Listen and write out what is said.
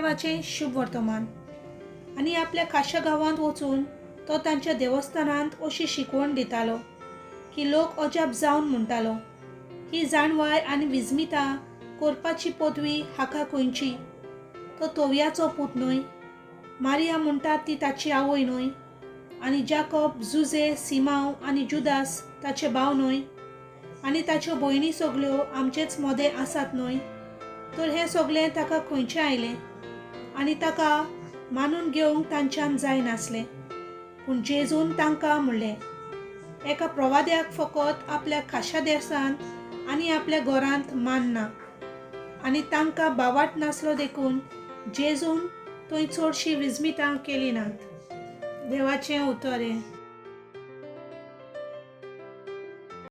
देवाचें शुभ वर्तमान. आनी आपल्या खाशा गांवांत वचून तो तांच्या देवस्थानांत अशी शिकवण दितालो की लोक अजाप जावन म्हणटालो, ही जाणवाय आनी विज्मितां करपाची पदवी हाका खंयची? तो तोवयाचो पूत न्हय? मारिया म्हणटात ती ताची आवय न्हय? आनी जाकोब, जुजे, सिमांव आनी जुदास ताचे भाव न्हय? आनी ताच्यो भयणी सगल्यो आमचेच मदें आसात न्हय? तर हें सगलें ताका खंयचें आयलें? आनी ताका मानून घेवंक तांच्यान जायनासलें. पूण जेजून तांकां म्हणलें, एका प्रवाद्याक फकत आपल्या खाशा देसांत आनी आपल्या घरांत मान ना. आनी तांकां बावाट नासलो देखून जेजून थंय चडशीं विज्मितां केलीं नात. देवाचें उतर हें.